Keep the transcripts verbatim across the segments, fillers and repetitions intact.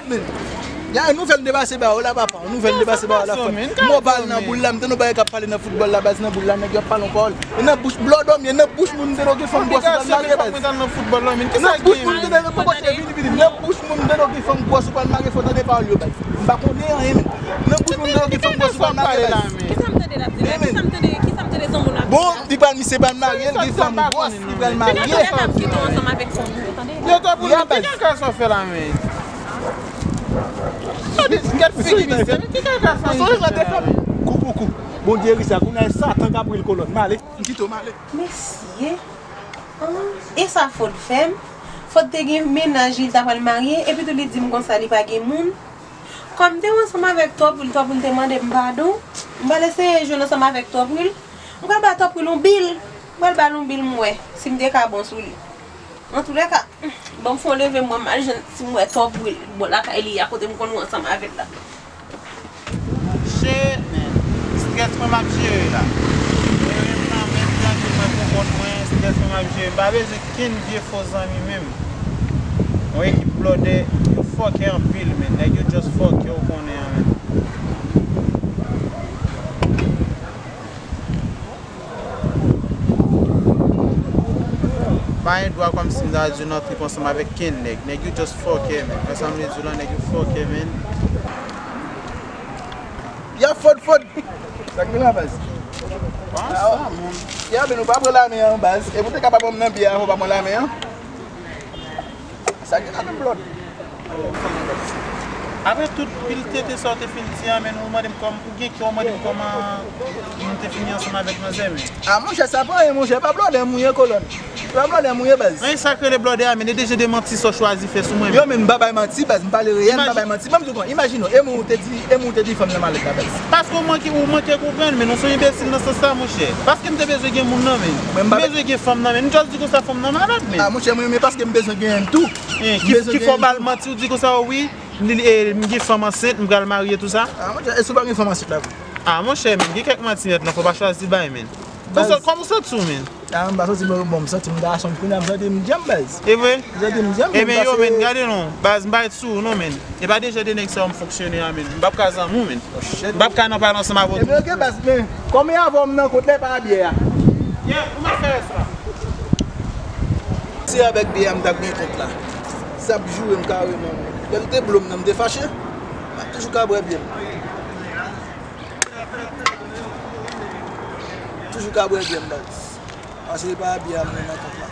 Men, y a yon nouvèl m te pase ba ou la, papa. Yon nouvèl m te pase ba ou la, frè m. Mwen pale nan boul la, m tande yon bagay k ap pale nan foutbòl la, baz, nan boul la, nèg yo ap pale yon pawòl. E nan bouch Blòdòm, e nan bouch moun m tande w gen fanm gwòs ou pral marye, baz. Nan bouch moun m tande w gen fanm gwòs ou pral marye, fò w tande pawòl yo, baz. M pa konnen anyen, men. Nan bouch moun m tande w gen fanm gwòs ou pral marye, baz. Kisa m tande l ap di la? Kisa m tande, kisa m tande zanmi w la ap di la? Bon, li pral, misye pral marye, l gen fanm gwòs, li pral marye. Yo tande pou nou, ki kaka sa w fè la, men? Gad figi misye, men ki kaka sa misye fè la, men? Kou pou kou. Bondye ri sa, kounye a e Satan k ap ri l kolòn. M ale. M kite w, m ale. Mesye, e sa Fod fè m? Fod te gen mennaj li, li ta pral marye, epi tou li di m konsa li pa gen moun. Kòm m te ansanm avèk Tòpwil, Tòpwil te mande m padon, m pral eseye jwenn ansanm avèk Tòpwil. M pral ba Tòpwil yon bil. M pral ba l yon bil, m wè si m te ka bon sou li. Antoulèka, ban m fè yon leve, m wè m al jwenn, si m wè Tòpwil bò lakay li a, kote m konn wè ansanm avè l la. Shit, man. Strès mwen m ap jere la. Mwen menm nan menm tranquille, mwen pou kont mwen, strès mwen m ap jere. M pa bezwen kenn vye fo zanmi menm. Yon ekip blòdè, yo fòkè anpil, men. Nèg yo just fòkè, ou konnen an, men. Pa gen dwa kòmsi m ta di w nan trip ansanm avèk kenn nèg. Nèg yo just fòkè, men. Wè sa m vle di w la, nèg yo fòkè, men. Ya Fod, Fod. Sa k gen la, baz? Bon, sa, moun. Ya, men nou pa pran lame an, baz. E pou te ka pa ban m nan pye a, fò w pa pran lame an. Sa gen la menm, Blòd? Apre tout pil tete sa w te fin di an, men ou mande m kòm, ou gen kè w mande m kòman nou te fini ansanm avèk manzè, men. A, monchè, sa pa anyen, monchè, pa blòdè mouye kolòn. Pa blòdè mouye, baz. Men sa k rele blòdè a, men e de jan de manti sa w chwazi fè sou mwen, men. Yo, men m pa bay manti, baz, m pale reyèl, m pa bay manti. Ban m di w, imajine w, e mwen ou te di, e mwen ou te di fanm nan malèt la, baz. Paske w manke, ou manke konprann, men nou se yon enbesil nan sans sa, monchè. Paske m te bezwen gen moun nan, men. M bezwen gen fanm nan, men. M just di konsa fanm nan malad, men. A, monchè, mwen, men paske m bezwen gen tou. Ki fè w ba l manti, ou di konsa, wi, li, e, m gen fanm ansent, m pral marye, tou sa. A, monchè, e si w pa gen fanm ansent la vre? A, monchè, men, gen kèk manti nèt, non, fò w pa chwazi bay, men. Ou sot, kòman ou santi w, men? A, m pa santi m bon, m santi m gason, kounye a m santi m djanm, baz. E vre? M santi m djanm, men. Ebyen, yo, men, gade non, baz, m pa ret sou ou, non, men. E pa de jan de nèg sa yo m fonksyone a, men. M p ap ka zanmi w, men. M p ap ka nan pale ansanm avè w. Ebyen, oke, baz, men, kòm e avè w m nan kont la, e pa a byè a. Yeah, ou mèt fè rès la. Se avèk byè a m t ap gen kont la. Sa ap joure m kareman. Lè l te blo m nan, m te fache. M ap toujou ka bwè byè m. Toujou ka bwè byè m, baz. Paske e pa byè a m nan kont la.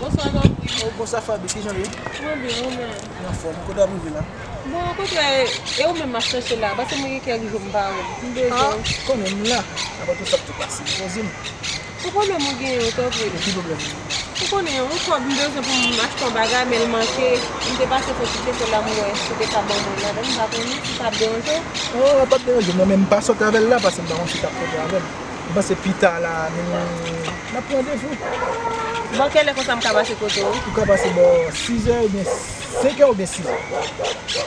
Bonswa, Tòpwil. O, bonswa, Faby. Kijan w ye? Mwen byen, ou menm? Mwen anfòm. Kote w ap rive la? Bon, okontrè, e ou menm m ap chèche la, paske mwen gen kèk jou m pa wè w. M bezwen w. A, konnen m la. Apre tout sa k te pase, poze m. Ki pwoblèm ou genyen, Tòpwil? Ki pwoblèm? Ou konnen, yon kòb m bezwen pou m achte yon bagay, men l manke. M te pase sou ti chofè la, m wè si w te ka ban mwen l, m pa konnen si sa ap deranje w. O, l p ap deranje m, non, men m pa sot avè l la, paske m pa konn si l t ap sot avè m. M panse pita la, nou, n ap pran randevou. Bò kèlè konsa m ka pase kote w? Ou ka pase bò sizè oubyen senkè oubyen sizè.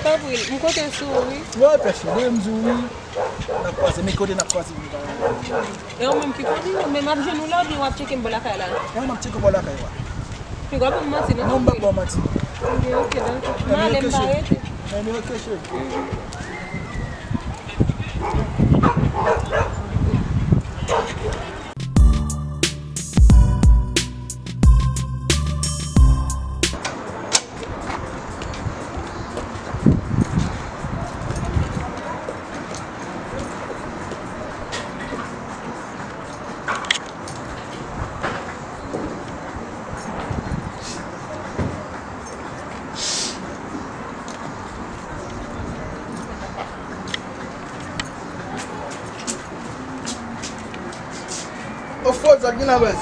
Tòpwil, m konte sou ou, wi. Wi, pèche, demen m di w wi. N ap kwaze, men kote n ap kwaze vin pa. E ou menm ki konnen, men m ap jwenn ou la oubyen w ap tcheke m bò lakay la? Non, m ap tcheke w bò lakay la. Piga w ap ban m manti, non? Non, m p ap ba w manti. Ebyen, oke, dakò. M ale, m pa rete. Ebyen, oke, cheri. O, Fod, sa k gen la, baz?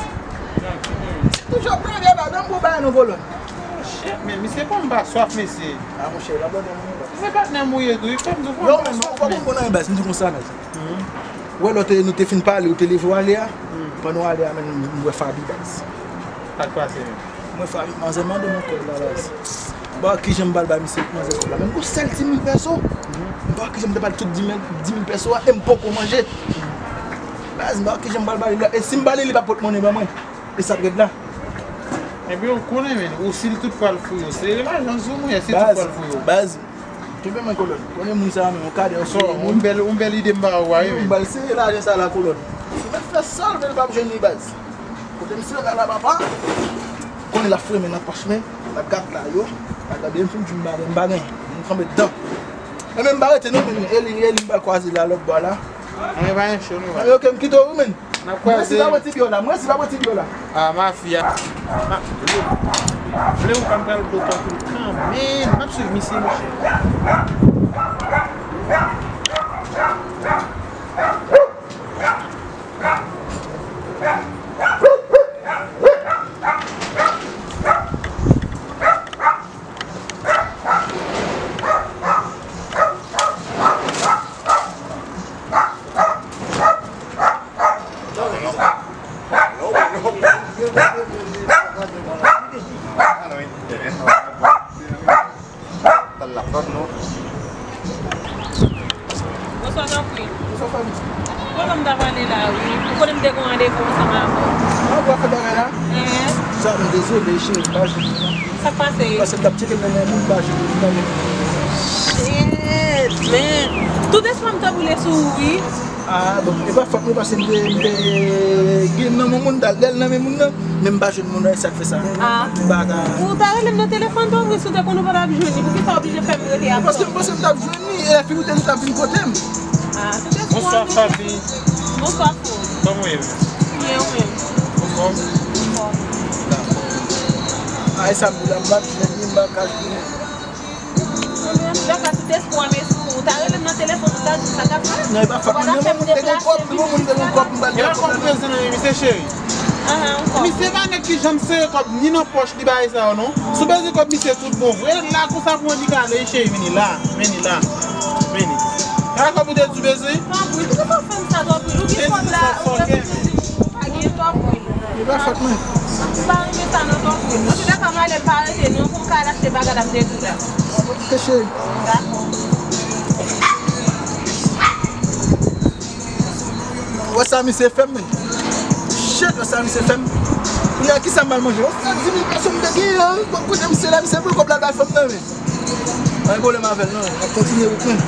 Toujou ap plede, baz, ban m gwo bagay non, kolòn. Shit, men misye konn pa swaf, mesye. A, monchè, la blòdè mouye, baz. Se patnè mouye tou, wi, fò m di w. Yo, men, fò m konn anyen, baz, m di konsa, baz. Ou wè lè w te, nou te fin pale, ou te leve w ale a? Pandan w ale a, men, m wè Faby, baz. Sa k pase menm? Mwen, Faby, manzè mande m yon kòb la, baz. M pa wè kijan m pral bay misye manzè kòb la. Men m gon sèl di mil pèso. M pa wè kijan m ta pral tout di mil, di mil pèso a, e m poko manje. Baz, m pa wè kijan m pral ba li la. E si m ba li, li p ap pot monnen ban mwen. E sa k ret la. Ebyen, ou konnen, men, ou si l tout pral fou yo. Se lajan sou mwen, si tout pral fou yo. Baz, baz, kenbe mwen, Kolòn. Konnen moun sa a, men, yon kadè sou yon moun. Yon bèl, yon bèl ide m ba ou a, wi, men. Baz, se lajan sa la, Kolòn. Si mèt fè sa l vle, l p ap jwenn li, baz. Kote misye la, la, papa. Konnen l ap fremen nan pòch mwen, l ap gad la, yo. L ap gade m, fin di m bagay, m pa gen. M kanpe dedan. E men m pa rete, non, men, e li, e li, m pral kwaze la, lòt bò la. Mwen pa gen cho, non. Yo, ke m kite w, men. N ap kwaze. Mwen si pa bwè ti byè la. Mwen si pa bwè ti byè la. Ah, mafya. Ma, vle, vle ou pa m pral do kòk ou kanmenm. M ap swiv misye, monchè. Bonswa, tanpri. Bonswa, fanmi. Kote m ta pale la, wi. Ou konnen m te gen yon randevou ansanm avè w. Ah, w ap fè bagay la? Ehe. Sa, m dezole, cheri, m pa jwenn ou, non. Sa k pase? Paske m t ap tcheke m nan men moun, m pa jwenn ou, m pa jwenn ou. Shit, man. Tout espwa m te boule sou ou, wi. Ah, bon, e pa fòt mwen, paske m te, m te gen nan men moun, lè l nan men moun nan, men m pa jwenn moun nan, e sa k fè sa. Ah. M pa ka. Ou ta rele m nan telefòn tou, wi, si w te konn ou pa t ap jwenn li, poukisa w oblije fè m rete ap tann? Paske m panse m t ap jwenn li, e lè fini w te di w t ap vin kote m. Ah, se te Bonswa, fanmi. Bonswa, Fo. Kòman w ye? Byen, ou menm? Anfòm? Anfòm. Dakò. Ah, e sa m di la, m pa t jwenn li, m pa ka jwenn li. Lè sa tout espwa m sou ou, ta rele m nan telefòn, ou ta di sa k ap fèt. Non, e pa fòt mwen, men moun te gen kòb, men moun te gen kòb, m pral gen kòb la. Misye cheri. Ahan, yon kòb. Misye pa nèg ki janm sere kòb ni nan pòch li bagay sa yo, non. Si w bezwen kòb misye tout bon vre, la konsa pou annik ale, cheri, vini la, vini la, vini. Gade kòb ou te di w bezwen. Tanpri, poukisa w fè m sa, tanpri? Ou gen kòb la, ou gen kòb la. Li pa fòt mwen. M pa renmen sa non, tanpri. Antoulèka, m ale, m pa rete non, pou m ka al achte bagay la m te di w la. Ok, cheri. Dakò. Wè sa misye fè m, men. Shit, wè sa misye fè m. Kounye a, kisa m al manje? Wè sa di mil peso m te gen an. Bon, kote misye la, misye pran kòb la bay fanm nan, men. Pa gen pwoblèm avè l, non. M ap kontinye wout mwen.